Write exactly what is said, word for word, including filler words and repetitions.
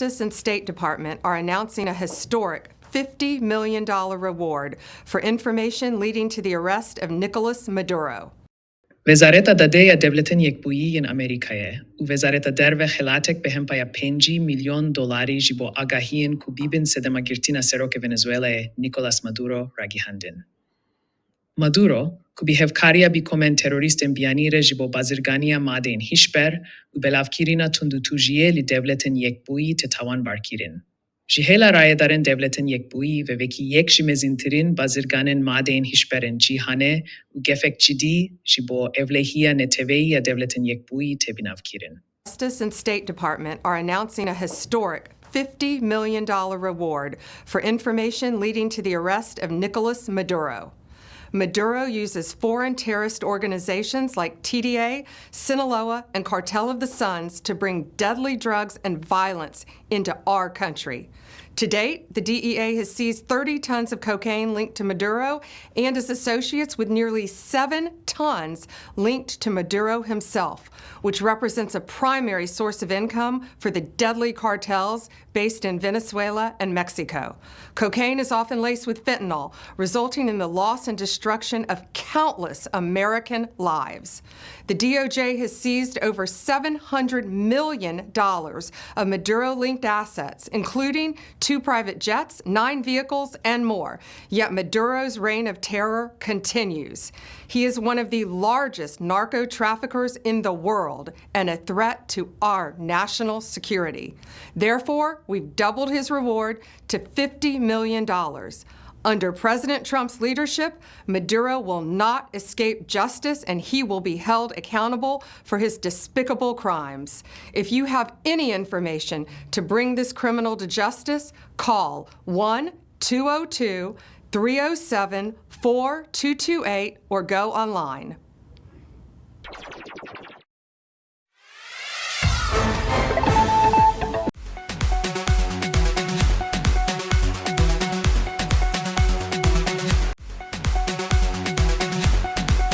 Justice and State Department are announcing a historic fifty million dollar reward for information leading to the arrest of Nicolas Maduro. Wezareta Dadê ya Dewletên Yekbûyî yên Amerîkayê û Wezareta Derve xelatek bi hempaya pêncî milyon dolarî ji bo agahiyên ku bîbin sedema girtina serokê Venezuelayê Nicolas Maduro ragihandin. Maduro, ku bi hevkariya bi komên terorîstên biyanî re ji bo bazirganiya madeyên hişber û belavkirina tundûtûjiyê li Dewletên Yekbûyî tê tawanbarkirin, ji hêla rayedarên Dewletên Yekbûyî ve vekî yek ji mezintirîn bazirganên madeyên hişber ên cîhanê û gefek cidî ji bo ewlehiya neteweyî ya Dewletên Yekbûyî tê binavkirin. Justice and State Department are announcing a historic fifty million dollar reward for information leading to the arrest of Nicolas Maduro. Maduro uses foreign terrorist organizations like T D A, Sinaloa, and Cartel of the Suns to bring deadly drugs and violence into our country. To date, the D E A has seized thirty tons of cocaine linked to Maduro and his associates, with nearly seven tons linked to Maduro himself, which represents a primary source of income for the deadly cartels based in Venezuela and Mexico. Cocaine is often laced with fentanyl, resulting in the loss and destruction of countless American lives. The D O J has seized over seven hundred million dollars of Maduro linked assets, including two private jets, nine vehicles, and more. Yet Maduro's reign of terror continues. He is one of the largest narco traffickers in the world and a threat to our national security. Therefore, we've doubled his reward to fifty million dollars. Under President Trump's leadership, Maduro will not escape justice and he will be held accountable for his despicable crimes. If you have any information to bring this criminal to justice, call one two oh two, three oh seven, four two two eight or go online.